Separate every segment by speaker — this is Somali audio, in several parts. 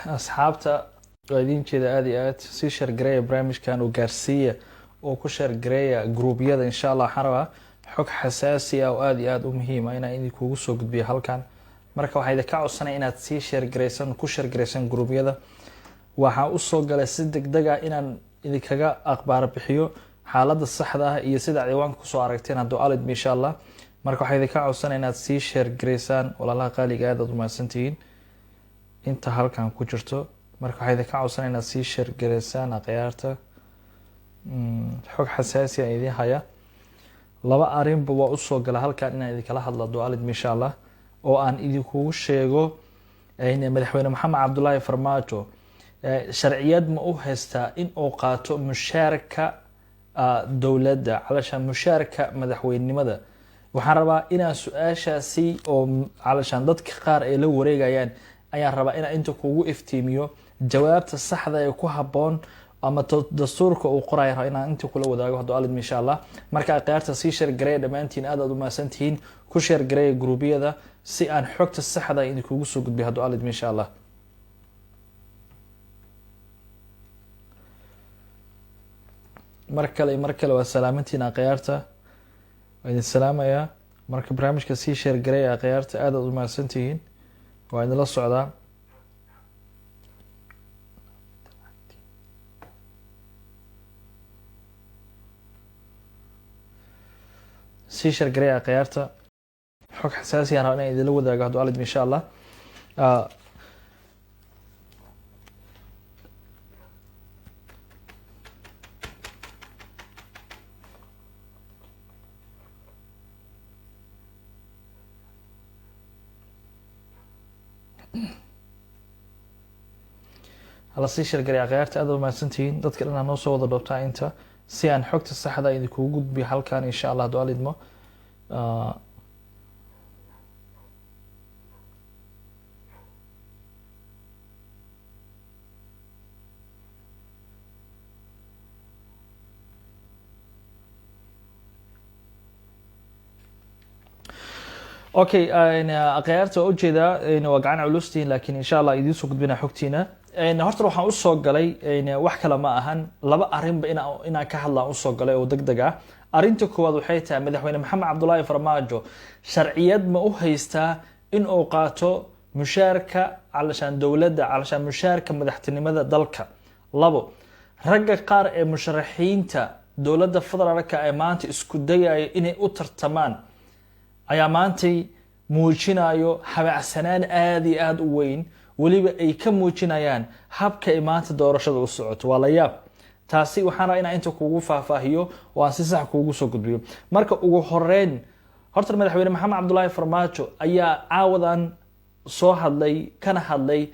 Speaker 1: Asxaabta waa idiin jeeda, aada iyo aad sii share gareeya barnaamijkan oo gaarsiiya oo ku share gareeya gruubyada, insha Allah. Waxaan rabaa xog xasaasi ah oo aada iyo aada u muhiim ah inaan idinkugu soo gudbiyo halkan. Marka waxaa idinka codsanaya inaad sii share gareysan, ku share gareysan gruubyada. Waxaan usoo galay si deg deg ah inaan idinkaga akhbaar bixiyo xaaladda saxda ah iyo sida ciwaanka kusoo aragteen, hadduu alidmo, insha Allah. Marka waxaa idinka codsanaya inaad sii share gareysaan. Walaalaha qaaliga, aad aad umahadsantihiin inta halkan ku jirto. Marka waxaa idinka codsanaya inaad sii share gareysaan akhyaarta. Xog xasaasi aan idiin haya. Laba arrinba waa usoo gala halkan inaan idinkala hadlo, hadduu alidmo, insha Allah, oo aan idinkugu sheego madaxweyne Maxamed Cabdulaahi Farmaajo sharciyad ma u haystaa in uu qaato mushaarka dowladda, calashaan mushaarka madaxweynenimada. Waxaan rabaa inaan su-aashaasi oo calashaan dadka qaar ay la wareegayaan ayaan rabaa inaan inta kugu iftiimiyo jawaabta saxda ee ku habboon ama dastuurka uu qoraya, raba inaan inta kula wadaago, hadduu alidmo, insha Allah. Marka akhyaarta sii share gareeya dhammaantiin, aad aad umahadsantihiin. Ku share gareeya gruubyada si aan xogta saxda idinkugu soo gudbiyo, hadduu alidmo, insha Allah. Mar kale, mar kale waa salaamantiin akhyaarta, waa idin salaamayaa. Marka barnaamijka sii share gareeya akhyaarta, aad aad umahadsantihiin, waa idinla socdaa. Sii share gareeya akhyaarta, xog xasaasi aan rabaa inaan idinla wadaago, hadduu alidmo, insha Allah. Hala sii share garay akhyaarta, aad umahadsantihiin. Dadka dhan aa noo soo wada dhoobtaa inta si aan xogta saxda idinkugu gudbiyo halkan, insha Allah, hadduu alidmo. Okay, akhyaarta waa ujeedaa waa gacan culustihiin, laakiin insha Allah idiin soo gudbina xogtiina. Horta waxaan usoo galay wax kale ma ahan, laba arrinba inaan ka hadlaan usoo galay oo deg deg ah. Arrinta koowaad waxay tahay madaxweyne Maxamed Cabdulaahi Farmaajo sharciyad ma u haystaa in uu qaato mushaarka calashaan dowladda, calashaan mushaarka madaxtinimada dalka? Labo, ragga qaar ee musharaxiinta dowladda federaalka ee maanta isku dayaya inay u tartamaan ayaa maantay muujinayo habacsanaan aada iyo aada u weyn, weliba ay ka muujinayaan habka ay maanta doorashada u socoto. Waa la yaab taasi. Waxaan rabaa inaan inta kugu faahfaahiyo oo aan si sax kuugu soo gudbiyo. Marka ugu horeyn horta madaxweyne Maxamed Cabdulaahi Farmaajo ayaa caawadan soo hadlay, kana hadlay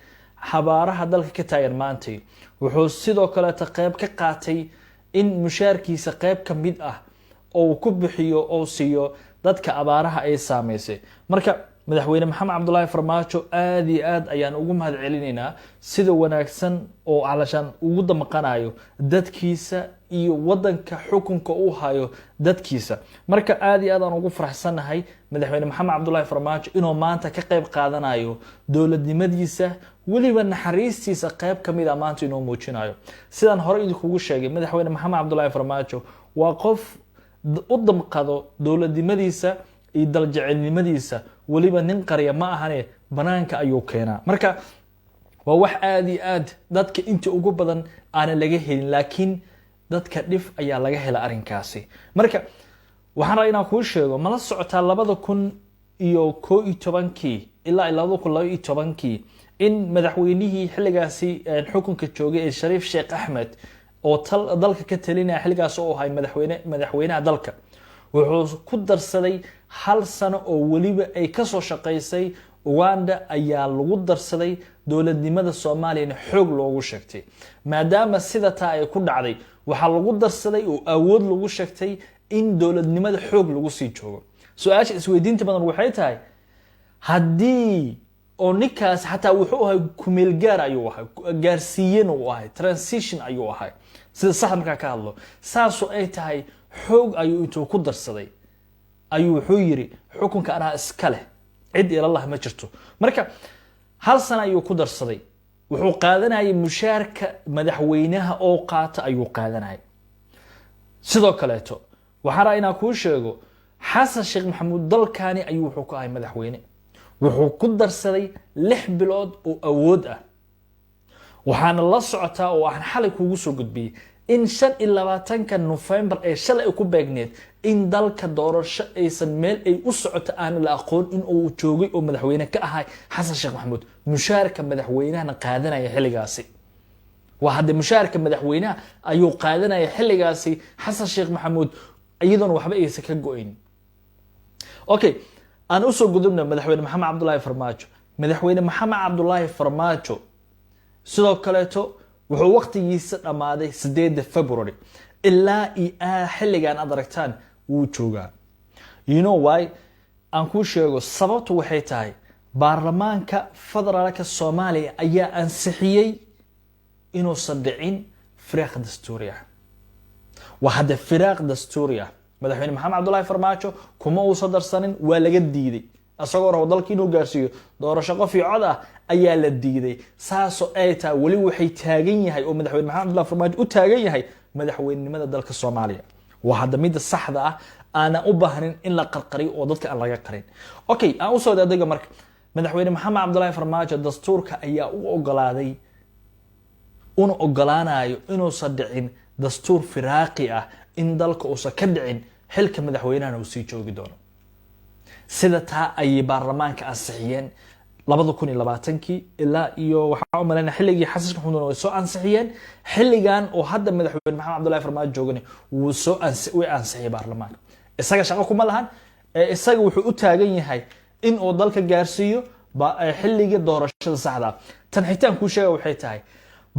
Speaker 1: xabaaraha dalka ka taagan maantay. Wuxuu sidoo kaleeta qeyb ka qaatay in mushaarkiisa qeyb ka mid ah oo ku bixiyo oo siiyo dadka abaaraha ay saameysay. Marka madaxweyne Maxamed Cabdulaahi Farmaajo aada iyo aad ayaan ugu mahad celinaynaa sida wanaagsan oo calashaan ugu damqanayo dadkiisa iyo wadanka xukunka uu hayo dadkiisa. Marka aada iyo aad aan ugu faraxsannahay madaxweyne Maxamed Cabdulaahi Farmaajo inuu maanta ka qeyb qaadanayo dowladnimadiisa, weliba naxariistiisa qeyb kamid a maanta inuu muujinayo. Sidaan hore idinkugu sheegay, madaxweyne Maxamed Cabdulaahi Farmaajo waa qof u damqado dowladnimadiisa iyo daljecelnimadiisa, weliba nin qarya ma ahane, banaanka ayuu keenaa. Marka waa wax aada iyo aad dadka inta ugu badan aanan laga helin, laakiin dadka dhif ayaa laga hela arrinkaasi. Marka waxaan rabaa inaan kuu sheego, mala socotaa 2011-kii ilaa 2012-kii in madaxweynihii xilligaasi xukunka joogay ee Shariif Sheekh Axmed oo dalka ka talinaya xilligaas oo ahay madaxweynaha dalka, wuxuu ku darsaday hal sano oo weliba ay kasoo shaqaysay Uganda ayaa lagu darsaday, dowladnimada Soomaaliyana xoog loogu sheegtay. Maadaama sida taa ay ku dhacday, waxaa lagu darsaday oo awood lagu sheegtay in dowladnimada xoog lagu sii joogo. Su-aasha isweydiinta badan waxay tahay, haddii oo ninkaas xataa wuxuu ahay kumeelgaar ayuu ahay, gaarsiiyen uu ahay, transition ayuu ahay, sida sax markaa ka hadlo, saasoo ay tahay xoog ayuu intuu ku darsaday ayuu wuxuu yiri xukunka anaa iska leh, cid ilalah ma jirto. Marka hal sana ayuu ku darsaday. Wuxuu qaadanayay mushaarka madaxweynaha oo qaata ayuu qaadanayay. Sidoo kaleeto, waxaan rabaa inaan kuu sheego, Xasan Sheekh Maxamuud dalkani ayuu wuxuu ku ahay madaxweyne. Wuxuu ku darsaday 6 bilood oo awood ah. Waxaana la socotaa oo aan xalay kuugu soo gudbiyey in 25-ka Nofembar ee shalay ay ku beegneed in dalka doorasho aysan meel ay u socoto aan la aqoon in uu joogay oo madaxweyne ka ahay Xasan Sheekh Maxamuud, mushaarka madaxweynahana qaadanaya xilligaasi. Waa hadde mushaarka madaxweynaha ayuu qaadanaya xilligaasi Xasan Sheekh Maxamuud, iyadoona waxba aysan ka go-in. Okay, aan usoo gudubna madaxweyne Maxamed Cabdulaahi Farmaajo. Madaxweyne Maxamed Cabdulaahi Farmaajo sidoo kaleeto wuxuu waqtigiisa dhammaaday 8-da February. Ilaa iyo xilligan aad aragtaan wuu joogaa. You know why? Aan kuu sheego sababtu. Waxay tahay baarlamaanka federaalka Soomaaliya ayaa ansixiyey inuusan dhicin firaaq dastuuri ah. Waa hadde firaaq dastuuri ah. Madaxweyne Maxamed Cabdulaahi Farmaajo kuma uusan darsanin, waa laga diiday. Isagoo rabo dalka inuu gaarsiiyo doorasho qof iyo cod ah ayaa la diiday. Saasoo ay tahay, weli waxay taagan yahay oo madaxweyne Maxamed Cabdullahi Farmaajo u taagan yahay madaxweynenimada dalka Soomaaliya. Waa hadda midda saxda ah aanan u baahnin in la qarqariyo oo dadka aan laga qarin. Okay, aan usoo daadega. Marka madaxweyne Maxamed Cabdulaahi Farmaajo dastuurka ayaa u ogolaaday, una ogolaanayo inuusan dhicin dastuur firaaqi ah, in dalka uusan ka dhicin, xilka madaxweynahana uu sii joogi doono. Sida taa ayay baarlamaanka ansixiyeen 2020-kii ilaa iyo waxaa u malaynaya xilligii Xasan Sheekh Maxamuud way soo ansixiyeen. Xilligan oo hadda madaxweyne Maxamed Cabdullahi Farmaajo joogana wuu soo way ansixiyay baarlamaanka. Isaga shaqo kuma lahan ee isaga wuxuu u taagan yahay in uu dalka gaarsiiyo xilligii doorashada saxda ah. Tan xitaan kuu sheega waxay tahay,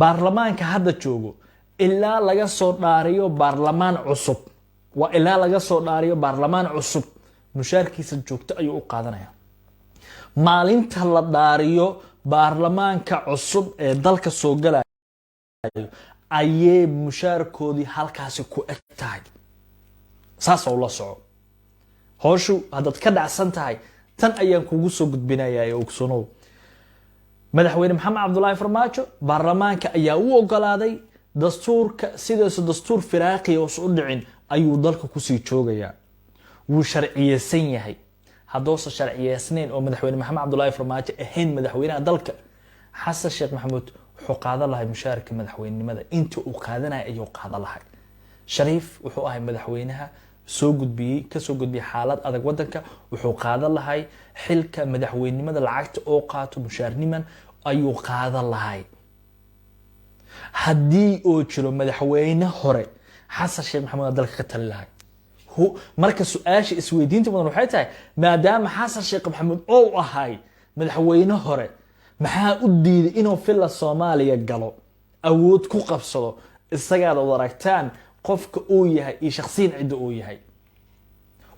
Speaker 1: baarlamaanka hadda joogo ilaa laga soo dhaariyo baarlamaan cusub, waa ilaa laga soo dhaariyo baarlamaan cusub, mushaarkiisa joogto ayuu u qaadanaya. Maalinta la dhaariyo baarlamaanka cusub ee dalka soo galayo ayay mushaarkoodii halkaasi ku eg tahay. Saas oo la soco howshu. Haddaad ka dhacsan tahay, tan ayaan kugu soo gudbinayaa ee ogsanow, madaxweyne Maxamed Cabdulaahi Farmaajo baarlamaanka ayaa u ogolaaday. Dastuurka sidaas dastuur firaaqiya uusan u dhicin ayuu dalka kusii joogayaa. Wuu sharciyeysan yahay. Hadduusan sharciyeysnayn oo madaxweyne Maxamed Cabdulaahi Farmaajo ahayn madaxweynaha dalka, Xasan Sheekh Maxamuud wuxuu qaadan lahay mushaarka madaxweynenimada. Inta uu qaadanaya ayuu qaadan lahay. Shariif wuxuu ahay madaxweynaha soo gudbiyey, kasoo gudbiyey xaalad adag wadanka. Wuxuu qaadan lahay xilka madaxweynenimada. Lacagta oo qaato mushaarniman ayuu qaadan lahay. Haddii uu jiro madaxweyne hore, Xasan Sheekh Maxamuud aa dalka ka tali lahay. Marka su-aasha isweydiinta mudan waxay tahay, maadaama Xasan Sheekh Maxamuud ou ahay madaxweyne hore, maxaa u diiday inuu Villa Soomaaliya galo, awood ku qabsado? Isagaad ad aragtaan qofka uu yahay iyo shaksiyan cidda uu yahay.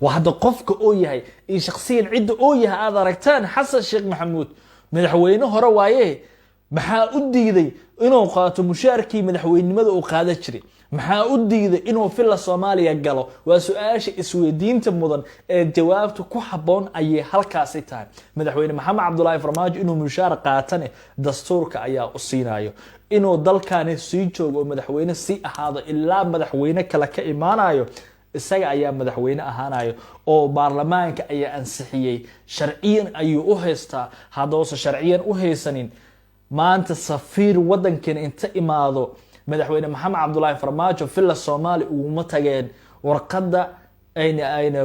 Speaker 1: Waa hadda qofka uu yahay iyo shaksiyan cidda uu yahay aad aragtaan. Xasan Sheekh Maxamuud madaxweyne hore waaye, maxaa u diiday inuu qaato mushaarkii madaxweynenimada uu qaadan jiray? Maxaa u diiday inuu Villa Soomaaliya galo? Waa su-aasha isweydiinta mudan ee jawaabta ku habboon ayay halkaasi tahay. Madaxweyne Maxamed Cabdulaahi Farmaajo inuu mushaar qaatane dastuurka ayaa u siinayo. Inuu dalkani sii joogo oo madaxweyne sii ahaado ilaa madaxweyne kale ka imaanayo, isaga ayaa madaxweyne ahaanayo oo baarlamaanka ayaa ansixiyey. Sharciyan ayuu u haystaa. Hadduusan sharciyan u haysanin, maanta safiir wadankeena inta imaado madaxweyne Maxamed Cabdulaahi Farmaajo Villa Soomaali uguma tageen. Warqadda ayna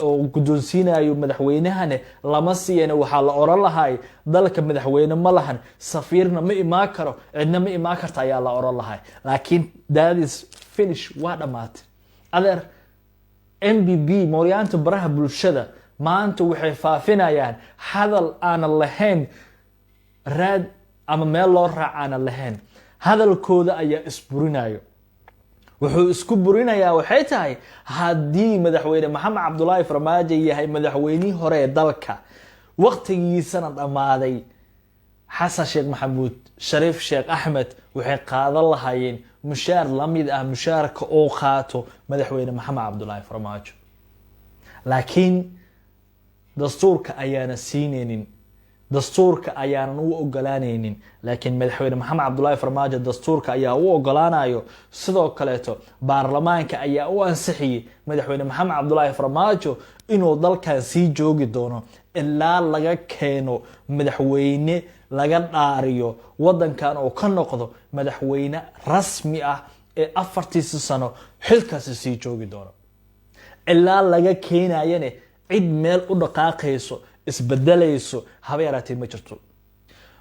Speaker 1: oo guddoonsiinayo madaxweynahane lama siiyana. Waxaa la oran lahay dalka madaxweyne ma lahan, safiirna ma imaan karo, cidna ma imaan karta ayaa la oran lahay. Laakiin that is finish, waa dhammaatay, adeer. MBB mooryaanta baraha bulshada maanta waxay faafinayaan hadal aanan lahayn raad ama meel loo raac aanan lahayn. Hadalkooda ayaa isburinayo. Wuxuu isku burinayaa waxay tahay, haddii madaxweyne Maxamed Cabdulaahi Farmaajo yahay madaxweynihii hore ee dalka, waqtigiisana dhammaaday, Xasan Sheekh Maxamuud, Shariif Sheekh Axmed waxay qaadan lahaayeen mushaar la mid ah mushaarka oo qaato madaxweyne Maxamed Cabdulaahi Farmaajo. Laakiin dastuurka ayaana siineynin. Dastuurka ayaanan u ogolaanaynin, laakiin Madaxweyne Maxamed Cabdulaahi Farmaajo dastuurka ayaa u ogolaanayo. Sidoo kaleeto baarlamaanka ayaa u ansixiyey Madaxweyne Maxamed Cabdulaahi Farmaajo inuu dalkan sii joogi doono ilaa laga keeno madaxweyne laga dhaariyo wadankan oo ka noqdo madaxweyne rasmi ah ee 4-tiisi sano xilkaasi sii joogi doono. Ilaa laga keenayane cid meel u dhaqaaqayso, isbedelayso haba yaraatee ma jirto.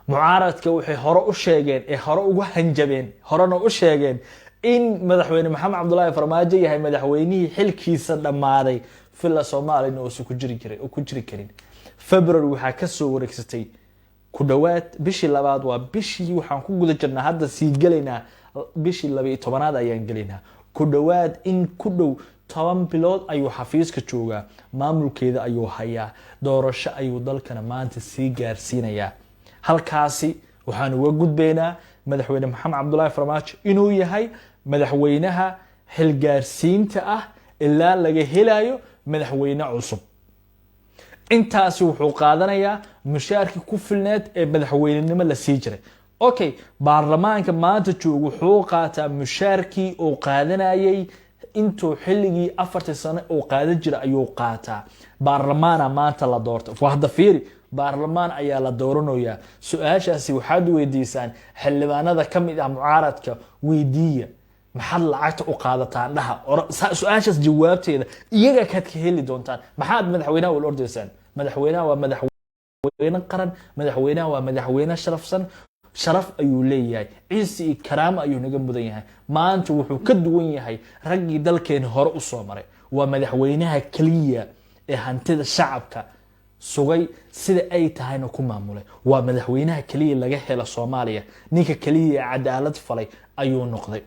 Speaker 1: Mucaaradka waxay hore u sheegeen ee hore ugu hanjabeen, horena u sheegeen in Madaxweyne Maxamed Cabdulaahi Farmaajo yahay madaxweynihii xilkiisa dhammaaday, Villa Soomaaliyana uusan ku jiri jiray ku jiri karin. February waxaa kasoo wareegsatay ku dhowaad bishii labaad, waa bishii waxaan ku guda jirnaa hadda, sii gelaynaa bishii 12aad ayaan gelaynaa. Ku dhowaad in ku dhow 10 bilood ayuu xafiiska joogaa, maamulkeeda ayuu hayaa, doorasho ayuu dalkana maanta sii gaarsiinayaa. Halkaasi waxaan uga gudbaynaa Madaxweyne Maxamed Cabdulaahi Farmaajo inuu yahay madaxweynaha xilgaarsiinta ah ilaa laga helayo madaxweyne cusub. Intaasi wuxuu qaadanayaa mushaarkii ku filneed ee madaxweynenimo la sii jiray. Okay, baarlamaanka maanta jooga wuxuu qaataa mushaarkii uu qaadanayay intuu xilligii 4-tii sano uu qaadan jiray ayuu qaataa. Baarlamaana maanta la doorta. Waa hadda fiiri, baarlamaan ayaa la dooranayaa. Su-aashaasi waxaad weydiisaan xildhibaanada ka mid ah mucaaradka, weydiiya: maxaad lacagta u qaadataan, dhaha. Su-aashaas jawaabteeda iyaga kaad ka heli doontaan. Maxaad madaxweynaha wal ordaysaan? Madaxweynaha waa madaxweyne qaran, madaxweynaha waa madaxweyne sharafsan, sharaf ayuu leeyahay, ciisi iyo karaamo ayuu naga mudan yahay. Maanta wuxuu ka duwan yahay raggii dalkeena hore usoo maray. Waa madaxweynaha keliya ee hantida shacabka sugay, sida ay tahayna ku maamulay. Waa madaxweynaha keliya laga helo Soomaaliya, ninka keliya ee cadaalad falay ayuu noqday.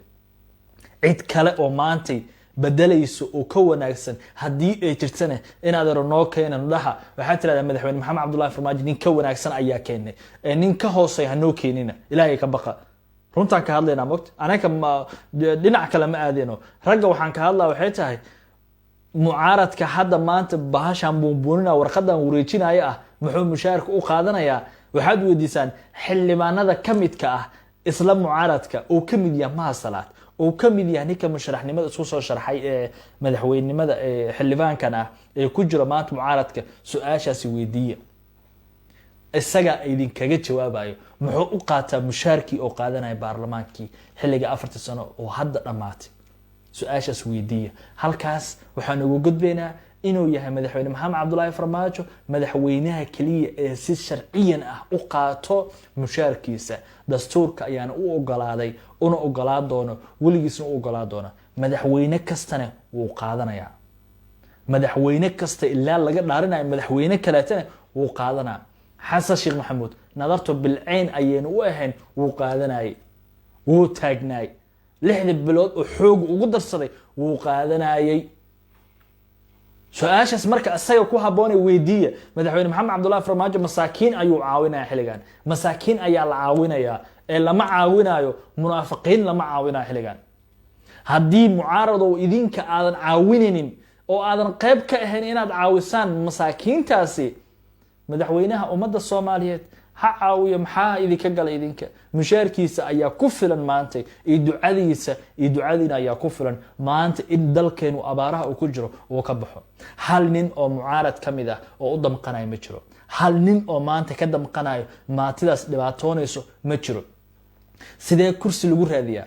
Speaker 1: Cid kale oo maantay bedelayso oo ka wanaagsan haddii ay jirtana, inaad ero noo keenan dhaha. Waxaad tirahdaa: Madaxweyne Maxamed Cabdullahi Farmaajo nin ka wanaagsan ayaa keenay ee nin ka hooseeya hanoo keenina. Ilaahay ka baqa. Runtaan ka hadlaynaa mogta, anaka ma dhinac kale ma aadeno. Ragga waxaan ka hadlaa waxay tahay mucaaradka hadda maanta bahashan buunbuunina, warqadan wareejinaya ah, muxuu mushaarka u qaadanayaa? Waxaad weydiisaan xildhibaanada ka midka ah isla mucaaradka, uu ka mid yahay Mahad Salaad, uu ka mid yahay ninka musharaxnimada isku soo sharxay ee madaxweynenimada ee xildhibaankan ah ee ku jira maanta mucaaradka. Su-aashaasi weydiiya, isagaa idinkaga jawaabayo muxuu u qaataa mushaarkii oo qaadanaya baarlamaankii xilliga 4-tii sano oo hadda dhammaatay. Su-aashaas weydiiya. Halkaas waxaan ugu gudbaynaa inuu yahay Madaxweyne Maxamed Cabdulaahi Farmaajo madaxweynaha keliya ee si sharciyan ah u qaato mushaarkiisa. Dastuurka ayaana u ogolaaday, una ogolaa doono, weligiisna u ogolaa doona. Madaxweyne kastana wuu qaadanayaa, madaxweyne kasta ilaa laga dhaarinayo madaxweyne kaleetana wuu qaadanaa. Xasan Sheekh Maxamuud nadarto bilcayn ayaynu u ahayn, wuu qaadanayay, wuu taagnaay. 6-da bilood oo xooga ugu darsaday wuu qaadanayay. Su-aashaas marka isaga ku habboonay weydiiya. Madaxweyne Maxamed Cabdullahi Farmaajo masaakiin ayuu caawinaya xilligan, masaakiin ayaa la caawinayaa ee lama caawinayo munaafiqiin, lama caawinayo xilligan. Haddii mucaaradow idinka aadan caawinaynin oo aadan qayb ka ahayn inaad caawisaan masaakiintaasi, madaxweynaha ummadda Soomaaliyeed ha caawiyo. Maxaa idinka gala idinka? Mushaarkiisa ayaa ku filan maanta, iyo ducadiisa iyo ducadiina ayaa ku filan maanta in dalkeenu abaaraha uu ku jiro uu ka baxo. Hal nin oo mucaarad ka mid ah oo u damqanayo ma jiro. Hal nin oo maanta ka damqanayo maatidaas dhibaatoonayso ma jiro. Sidee kursi lagu raadiyaa?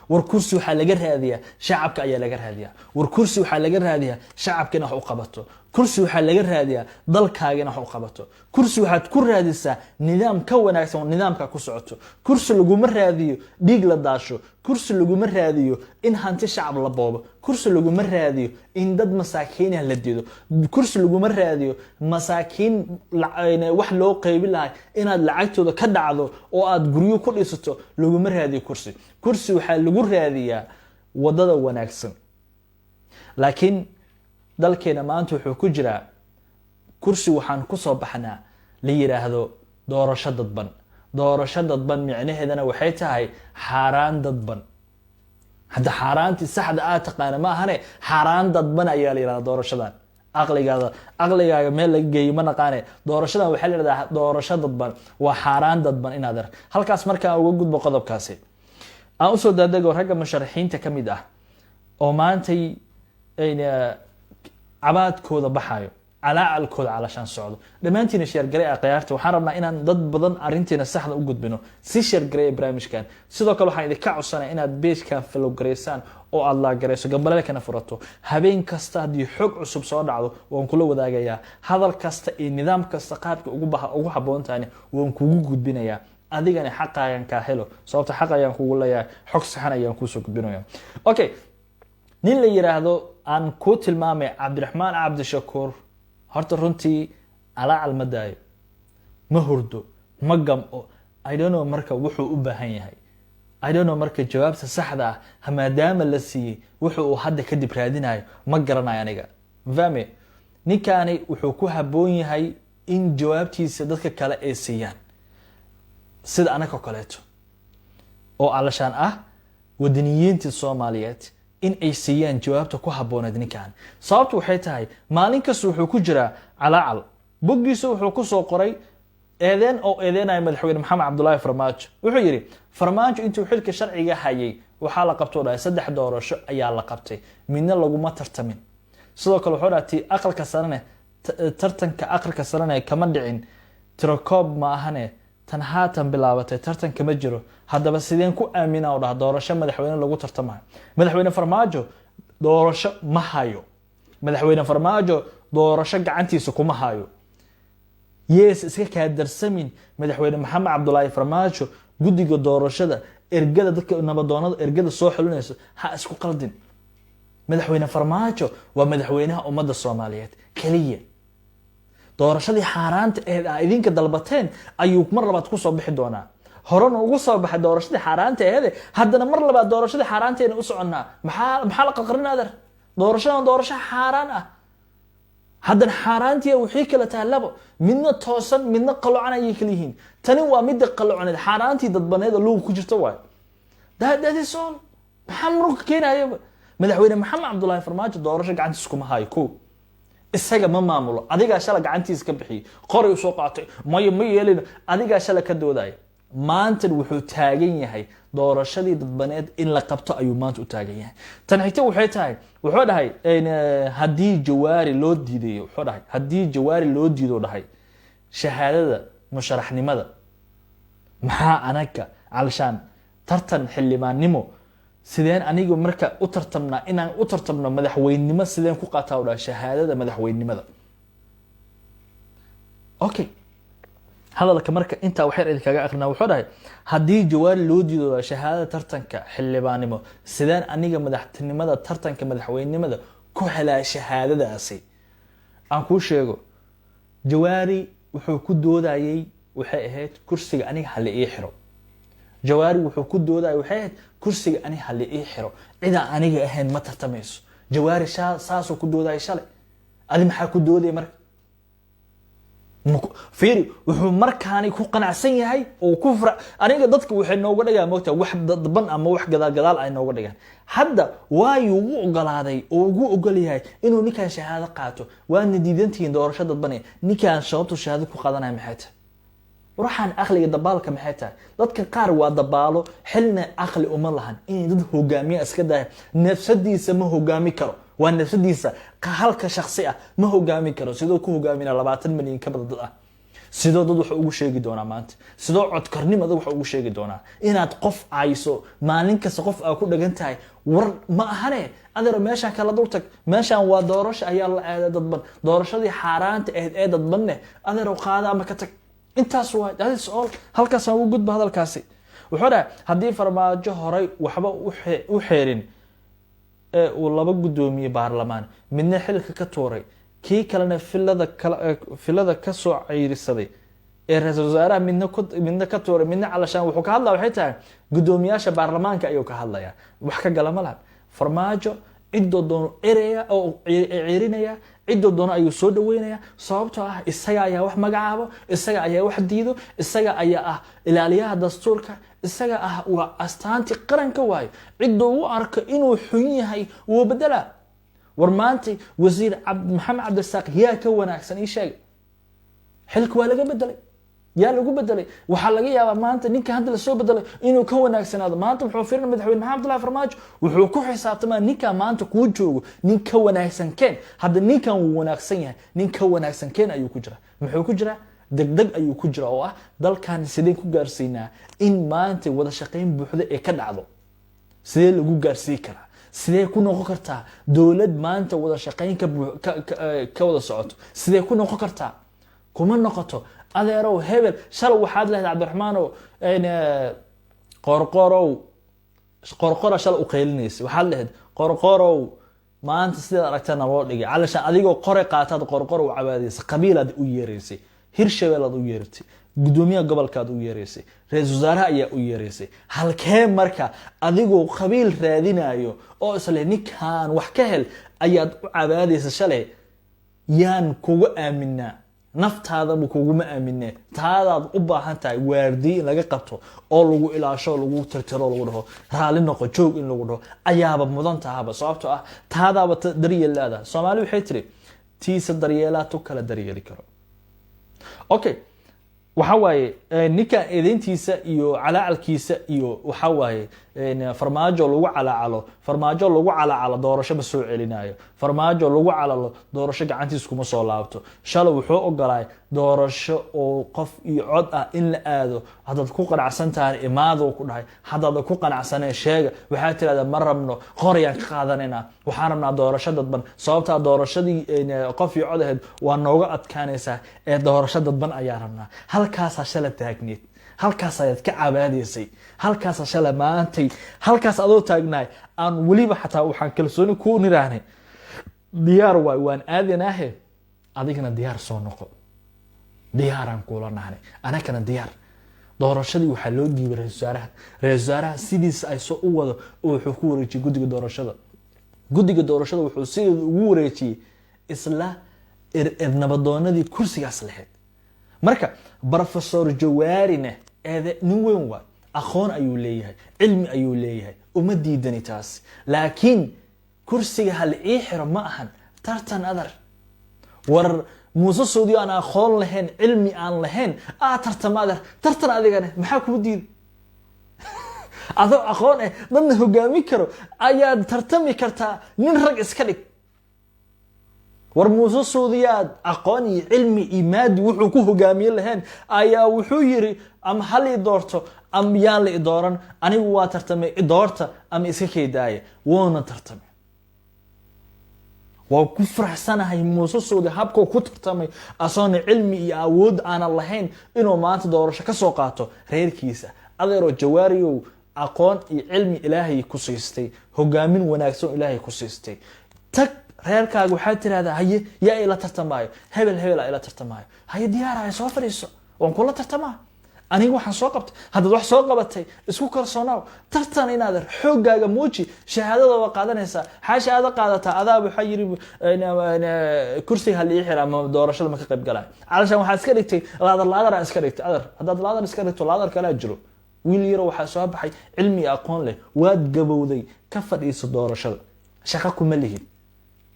Speaker 1: War kursi waxaa laga raadiyaa shacabka ayaa laga raadiyaa. War kursi waxaa laga raadiyaa shacabka in wax u qabato. Kursi waxaa laga raadiyaa dalkaaga in wax u qabato. Kursi waxaad ku raadisaa nidaam ka wanaagsan oo nidaamka ku socoto. Kursi laguma raadiyo dhiig la daasho. Kursi laguma raadiyo in hanti shacab la boobo. Kursi laguma raadiyo in dad masaakiinah la dido. Kursi laguma raadiyo masaakiin wax loo qaybin lahay inaad lacagtooda ka dhacdo oo aad guryo ku dhisato. Laguma raadiyo kursi. Kursi waxaa lagu raadiyaa wadada wanaagsan. Laakiin dalkeena maanta wuxuu ku jiraa kursi waxaan kusoo baxnaa la yiraahdo doorasho dadban. Doorasho dadban micnaheedana waxay tahay xaaraan dadban. Hadda xaaraantii saxda aad taqaana ma ahane, xaaraan dadban ayaa la yihahda doorashadan. Aqligaada, aqligaaga meel laga geeyo ma naqaane. Doorashadan waxaa la yidhahdaa doorasho dadban, waa xaaraan dadban inaad ar. Halkaas markaan uga gudbo qodobkaasi, aan usoo daadego ragga musharaxiinta ka mid ah oo maantay cabaadkooda baxayo, calaacalkooda calashaan socdo. Dhammaantiina share garay akhyaarta. Waxaan rabnaa inaan dad badan arrinteena saxda u gudbino. Si share gareeya barnaamijkan. Sidoo kale waxaan idinka codsanaya inaad page-kan follow garaysaan oo aad like garayso, gambaleelkana furato. Habeen kasta haddii xog cusub soo dhacdo, waan kula wadaagayaa. Hadal kasta iyo nidaam kasta qaabka ugu baha ugu habboontaani waan kugu gudbinayaa. Adigana xaqaagan kaa helo, sababta xaq ayaan kugu leeyahay, xog saxan ayaan kuusoo gudbinaya. Okay, nin la yiraahdo aan kuu tilmaamay, Cabdiraxmaan Cabdishakuur, horta runtii calaacal ma daayo, ma hurdo, ma gam'o. I don't know marka wuxuu u baahan yahay. I don't know marka jawaabta saxda ah maadaama la siiyey, wuxuu uu hadda kadib raadinayo ma garanayo aniga. Mafahme? Ninkaani wuxuu ku habboon yahay in jawaabtiisa dadka kale ay siiyaan, sida anaka kaleeto oo alashaan ah wadaniyiinta Soomaaliyeed, in ay siiyaan jawaabta ku habbooneed ninkan. Sababtu waxay tahay, maalin kasta wuxuu ku jiraa calaacal. Boggiisa wuxuu kusoo qoray eedeen oo eedeynaya Madaxweyne Maxamed Cabdulaahi Farmaajo. Wuxuu yidhi, Farmaajo intuu xilka sharciga hayay waxaa la qabto, dhahay, saddex doorasho ayaa la qabtay, midna laguma tartamin. Sidoo kale wuxuu dhahay, ti aqalka sarene, tartanka aqalka sarene kama dhicin, tirakoob ma ahane. Tan haatan bilaabatay tartan kama jiro. Haddaba sideen ku aamina, oo dhaha, doorasho madaxweyne lagu tartamayo? Madaxweyne Farmaajo doorasho ma hayo. Madaxweyne Farmaajo doorasho gacantiisa kuma hayo. Yes, iska kaa darsamin. Madaxweyne Maxamed Cabdulaahi Farmaajo guddiga doorashada, ergada, dadka nabadoonada ergada soo xulinayso, ha isku qaldin. Madaxweyne Farmaajo waa madaxweynaha ummadda Soomaaliyeed keliya. Doorashadii xaaraanta aheed aa idinka dalbateen ayuu mar labaad kusoo bixi doonaa. Horena ugu soo baxay doorashadii xaaraanta aheede, haddana mar labaad doorashadii xaaraanteena u soconnaa. Maxaa la qarqarin, adeer? Doorashadan doorasho xaaraan ah. Haddana xaaraantiya waxay kala tahay labo, midna toosan, midna qalocan ayay kala yihiin. Tani waa midda qalocaneed, xaaraantii dadbaneed oo luuga ku jirta waayo. That is all. Maxaa muruga keenayaba? Madaxweyne Maxamed Cabdulaahi Farmaajo doorasho gacantiisa kuma hayo. Ko isaga ma maamulo. Adigaa shala gacantiisa ka bixiyey, qoray usoo qaatay, maya, ma yeelin. Adigaa shala ka doodaya. Maantan wuxuu taagan yahay doorashadii dadbaneed in la qabto ayuu maanta u taagan yahay. Tan xigta waxay tahay, wuxuu dhahay haddii Jawaari loo diidayo, wuxuu dhahay haddii Jawaari loo diido, dhahay, shahaadada musharaxnimada, maxaa anaga calshaan tartan xildhibaannimo sideen anigu marka u tartamnaa? Inaan u tartamno madaxweynenimo sideen ku qaataa, u dhahay, shahaadada madaxweynenimada? Okay, hadalka marka intaa waxyar idinkaga akrinaa. Wuxuu dhahay, haddii Jawaari loo diido shahaadada tartanka xildhibaannimo, sideen aniga madaxtinimada, tartanka madaxweynenimada ku helaa shahaadadaasi? Aan kuu sheego, Jawaari wuxuu ku doodayey waxay ahayd kursiga aniga hala ii xiro. Jawaari wuxuu ku doodayay waxay ahayd kursiga aniga hala ii xiro, cidaan aniga ahayn ma tartamayso. Jawaari saasuu ku doodayay shalay. Adi maxaa ku doodaya marka? Fiiri, wuxuu markaani ku qanacsan yahay oo ku fara. Aniga dadka waxay nooga dhigaan, moogtaa, wax dadban ama wax gadaal gadaal ay nooga dhigaan. Hadda waayuu ugu ogolaaday oo ugu ogol yahay inuu ninkan shahaado qaato, waadna diidantihiin doorasho dadbane. Ninkan sababtu shahaado ku qaadanaya maxay tahay? Waxaan aqliga dabaalka maxay tahay? Dadka qaar waa dabaalo, xilna aqli uma lahan inay dad hogaamiya iska daya. Nafsadiisa ma hogaami karo, waa nafsadiisa halka shaksi ah ma hogaami karo. Sidoo ku hogaamina 20 milyan ka badan dad ah? Sidoo dad wax ugu sheegi doonaa maanta? Sidoo codkarnimada wax ugu sheegi doonaa? Inaad qof cayso maalin kasta, qof aa ku dhagan tahay, war ma ahane. Adeero, meeshaan kala dul tag. Meeshaan waa doorasho ayaa la aaday dadban, doorashadii xaaraanta ahayd ee dadbanne. Adeero, qaada ama ka tag. Intaas waa, that is all. Halkaasaan ugu gudba hadalkaasi. Wuxuu dhahay, haddii Farmaajo horay waxba u xeerin ee uu laba guddoomiye baarlamaan midna xilka ka tuuray, kii kalena filada kala filada ka soo ceyrisaday, ee ra-iisul wasaaraha midna ku midna ka tuuray, midna calashaan, wuxuu ka hadlaya waxay tahay guddoomiyaasha baarlamaanka ayuu ka hadlaya. Wax ka gala ma lahan. Farmaajo ciddoo doono eraya oo ceerinaya, ciddoo doono ayuu soo dhaweynaya, sababtoo ah isaga ayaa wax magacaabo, isaga ayaa wax diido, isaga ayaa ah ilaaliyaha dastuurka, isaga ah waa astaantii qaranka waayo. Cidduu u arko inuu xun yahay wuu bedelaa. War maanta wasiir Maxamed Cabdirasaaq yaa ka wanaagsan? Ii sheega. Xilka waa laga bedelay. Yaa lagu bedelay? Waxaa laga yaabaa maanta ninka hadda lasoo bedelay inuu ka wanaagsanaado. Maanta wuxuu fiirina Madaxweyne Maxamed Abdullahi Farmaajo, wuxuu ku xisaabtamaa ninka maanta kuu joogo nin ka wanaagsan keen. Hadda ninkan wuu wanaagsan yahay, nin ka wanaagsan keen ayuu ku jiraa. Muxuu ku jiraa? Degdeg ayuu ku jira oo ah dalkan sideen ku gaarsiinaa in maanta wada shaqayn buuxda ee ka dhacdo? Sidee lagu gaarsii karaa? Sidee ku noqon kartaa dowlad maanta wada shaqayn ka wada socoto? Sidee ku noqon kartaa? Kuma noqoto, adeerow. Hebel shalay waxaad lehayd Cabdiraxmaanow Qorqorow, Qorqora shalay u qaylinaysa. Waxaad lehayd, "Qorqorow, maanta sidaad aragtana loo dhigay." Calashaan adigoo qore qaataad Qorqoro u cabaadaysay, qabiilaad u yeeraysay, Hirshabeelaad u yeeratay, gudoomiyaha gobolkaad u yeeraysay, ra-iisul wasaaraha ayaa u yeeraysay. Halkee marka adigoo qabiil raadinayo oo isle ninkaan wax ka hel ayaad u cabaadaysa shalay? Yaan kugu aaminaa? Naftaadaba kuguma aamine. Taadaad u baahan tahay waardiye in laga qabto oo lagu ilaasho, lagu tirtiro, lagu dhaho "Raali noqo, joog" in lagu dhaho ayaaba mudan tahaba, sababtoo ah taadaaba daryeel leedahay. Soomaali waxay tiri, "Tiisa daryeelaa tu kala daryeeli karo." Okay, waxa waaye ninkan eedeyntiisa iyo calaacalkiisa iyo waxa waaye Farmaajo lagu calaacalo. Farmaajo lagu calaacalo doorasho ma soo celinayo. Farmaajo lagu calalo doorasho gacantiisa kuma soo laabto. Shalay wuxuu ogolaay doorasho oo qof iyo cod ah in la aado. "Haddaad ku qanacsan tahay, imaaduu," ku dhahay. "Haddaad ku qanacsaneen, sheega." Waxaa tirahdaa, "Ma rabno, qorayaan ka qaadanayna, waxaan rabnaa doorasho dadban, sababtaa doorashadii qof iyo cod ahayd waa nooga adkaanaysaa ee doorasho dadban ayaa rabnaa." Halkaasaa shala taagneed, halkaas ayaad ka cabaadaysay, halkaasaa shala. Maantay halkaas adoo taagnahay aan weliba xataa waxaan kalsooni ku niraahnay, "Diyaar waay, waan aadanaahe, adigana diyaar soo noqo." Diyaaraan kuula nahnay anakana diyaar. Doorashadii waxaa loo dhiibay ra-isul wasaaraha. Ra-isul wasaaraha sidiisa ay soo u wado oo wuxuu ku wareejiyey guddiga doorashada. Guddiga doorashada wuxuu sideeda ugu wareejiyey isla nabadoonadii kursigaas lahayd. Marka Professor Jawaarine eede nin weyn waay, aqoon ayuu leeyahay, cilmi ayuu leeyahay, uma diidani taas, laakiin kursiga hal ii xiro ma ahan tartan adar. War Muuse Suudi aan aqoon lahayn, cilmi aan lahayn aa tartama. Adar tartan adigane maxaa kuu diiday? Adoo aqoon eh, dadna hogaami karo ayaad tartami kartaa. Nin rag iska dhig. War Muuse Suudiyaad aqoon iyo cilmi iyo maadi wuxuu ku hogaamiye lahayn ayaa wuxuu yiri, "Ama hal i doorto ama yaan la i dooran, anigu waa tartamay, idoorta ama iska kaydaaya." Wuuna tartamay. Waa ku faraxsanahay Muuse Suudi habkuu ku tartamay, asoona cilmi iyo awood aanan lahayn inuu maanta doorasho ka soo qaato reerkiisa. Adeeroo Jawaariyow, aqoon iyo cilmi Ilaahay ku siistay, hogaamin wanaagsan oo Ilaahay ku siistay, tag reerkaaga. Waxaad tirahdaa, "Haye, yaa ila tartamaayo?" "Hebel, hebel aa ila tartamaayo." "Haye, diyaaraya, soo fadhiiso, waan kula tartamaa aniga waxaan soo qabtay." Haddaad wax soo qabatay, isku kalsoonaaw, tartan inaad xooggaaga muuji. Shahaadada waa qaadanaysaa. Xaa shahaado qaadataa? Adaa waxaa yiri, "Kursiga hal ii xira ama doorashada ma ka qayb galaya." Calashaan waxaa iska dhigtay laadar, laadar iska dhigtay. Adar haddaad laadar iska dhigto, laadar kalaa jiro. Wiil yaro waxaa soo baxay cilmi iyo aqoon leh. Waad gabowday, ka fadhiiso doorashada. Shaqo kuma lihid,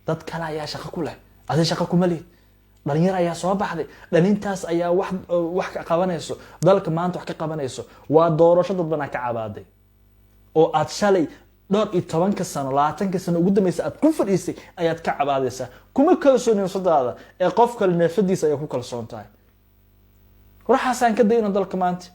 Speaker 1: dad kale ayaa shaqo ku leh, adi shaqo kuma lihid. Dhalinyar ayaa soo baxday, dhalintaas ayaa wax ka qabanayso dalka maanta, wax ka qabanayso. Waa doorasho dad banaa ka cabaaday oo aad shalay dhowr iyo tobanka sano, 20-ka sano ugu dambeysa aad ku fadhiisay ayaad ka cabaadaysaa. Kuma kalsooni nafsadaada ee qof kale neefadiisa ayaa ku kalsoon tahay. Waxaasaan ka dayno dalka maanta.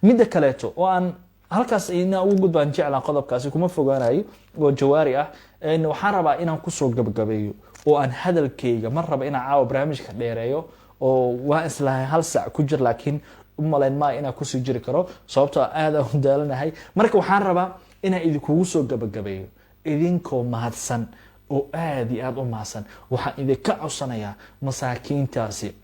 Speaker 1: Midda kaleeto oo aan halkaas inaan ugu gudbaan jeclaa, qodobkaasi kuma fogaanayo oo Jawaari ah. Waxaan rabaa inaan kusoo gabagabeeyo oo aan hadalkayga mar raba inaan caawa barnaamijka dheereeyo oo waa islahay hal saac ku jir, laakiin u malayn maayo inaan kusii jiri karo, sababtoo aad aan u daalanahay. Marka waxaan rabaa inaan idinkugu soo gabagabeeyo idinkoo mahadsan oo aad iyo aad u mahadsan. Waxaan idinka codsanayaa masaakiintaasi,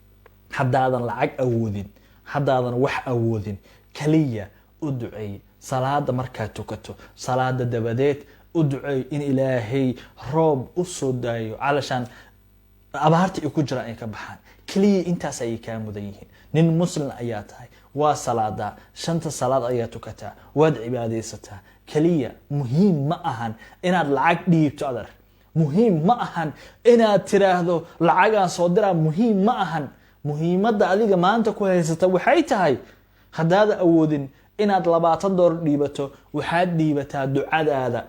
Speaker 1: haddaadan lacag awoodin, haddaadan wax awoodin, kaliya u duceey. Salaada markaad tukato, salaada dabadeed u duceey in Ilaahay roob u soo daayo, calashaan abaarta ay ku jiraan ay ka baxaan. Keliya intaas ayay kaa mudan yihiin. Nin muslim ayaa tahay, waa salaadaa, shanta salaad ayaa tukataa, waad cibaadaysataa. Keliya muhiim ma ahan inaad lacag dhiibto, adar. Muhiim ma ahan inaad tiraahdo lacagaan soo diraa. Muhiim ma ahan. Muhiimadda adiga maanta ku haysata waxay tahay, haddaada awoodin inaad $20 dhiibato, waxaad dhiibataa ducadaada.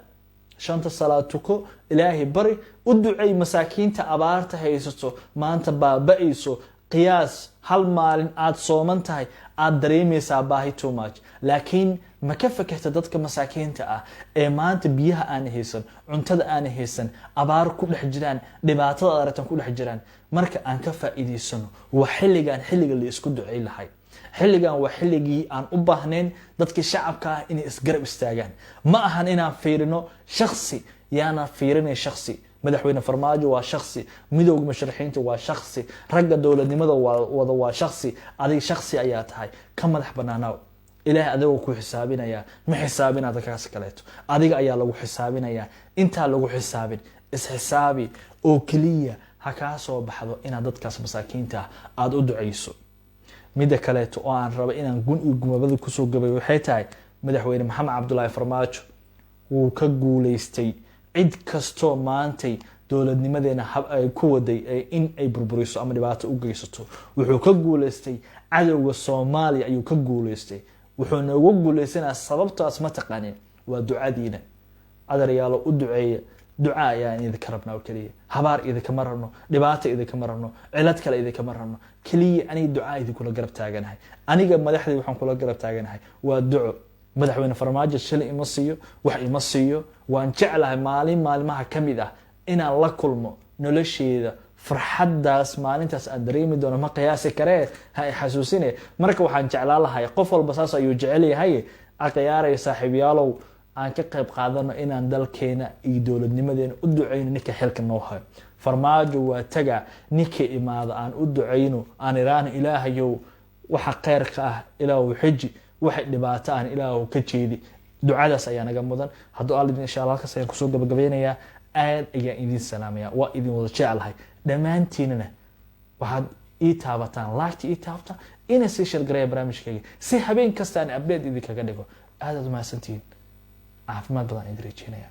Speaker 1: Shanta salaad tuko, Ilaahay bari, u ducay masaakiinta abaarta haysato, maanta baaba-ayso. Qiyaas hal maalin aada sooman tahay, aada dareemaysaa baahi too much, laakiin ma ka fekerta dadka masaakiinta ah ee maanta biyaha aana haysan, cuntada aana haysan, abaar ku dhex jiraan, dhibaatada aad aragtan ku dhex jiraan? Marka aan ka faa'iidaysano. Waa xilligan xilliga la isku ducay lahay. Xilligan waa xilligii aan u baahnayn dadka shacabka ah inay isgarab istaagaan. Ma ahan inaan fiirino shaksi. Yaana fiirinay shaksi. Madaxweyne Farmaajo waa shaksi, Midowga Musharaxiinta waa shaksi, ragga dowladnimada wada waa shaksi, adig shaksi ayaa tahay. Ka madax banaanaaw. Ilaahay adigoo ku xisaabinaya, ma xisaabina dadkaas kaleeto. Adiga ayaa lagu xisaabinayaa. Intaa lagu xisaabin, isxisaabi oo keliya. Ha kaa soo baxdo inaad dadkaas masaakiinta ah aada u ducayso. Midda kaleeto oo aan raba inaan gun iyo gumabada kusoo gabay waxay tahay, Madaxweyne Maxamed Cabdulaahi Farmaajo wuu ka guuleystay cid kastoo maantay dowladnimadeena hab ay ku waday in ay burburiso ama dhibaato u geysato. Wuxuu ka guuleystay cadowga Soomaaliya ayuu ka guuleystay. Wuxuu noogu guuleysanaa, sababtaas ma taqaanin? Waa ducadiina. Adeeryaalo, u duceeya. Duca ayaan idinka rabnaa oo keliya. Habaar idinkama rabno, dhibaato idinkama rabno, cilad kale idinkama rabno. Keliya aniga ducaa idinkula garab taaganahay. Aniga madaxdii waxaan kula garab taaganahay waa duco. Madaxweyne Farmaajo shilin ima siiyo, wax ima siiyo. Waan jeclahay maalin maalmaha ka mid ah inaan la kulmo. Nolosheeda farxaddaas maalintaas aan dareemi doono ma qiyaasi karee, ha i xasuusine. Marka waxaan jeclaan lahay, qof walba saas ayuu jecel yahay. Akhyaaraya, saaxiibyaalow, aan ka qayb qaadano inaan dalkeena iyo dowladnimadeena u duceyno. Ninka xilka noo hayo, Farmaajo waa taga, ninka imaada aan u duceyno, aan iraahno: "Ilaahayow, waxa kheyrka ah Ilaahu xiji, waxa dhibaato ah Ilaahu ka jeedi." Ducadaas ayaa naga mudan. Hadduu Alla, insha Allah, halkaas ayaan kusoo gabagabeynayaa. Aad ayaan idin salaamaya, waa idin wada jeclahay dhammaantiinana. Waxaad ii taabataan like-ta, ii taabta, ina sii share gareeya barnaamijkayga si habeen kasta aan update idinkaga dhigo. Aad aad umahadsantihiin. Caafimaad badan idin rajeynaya.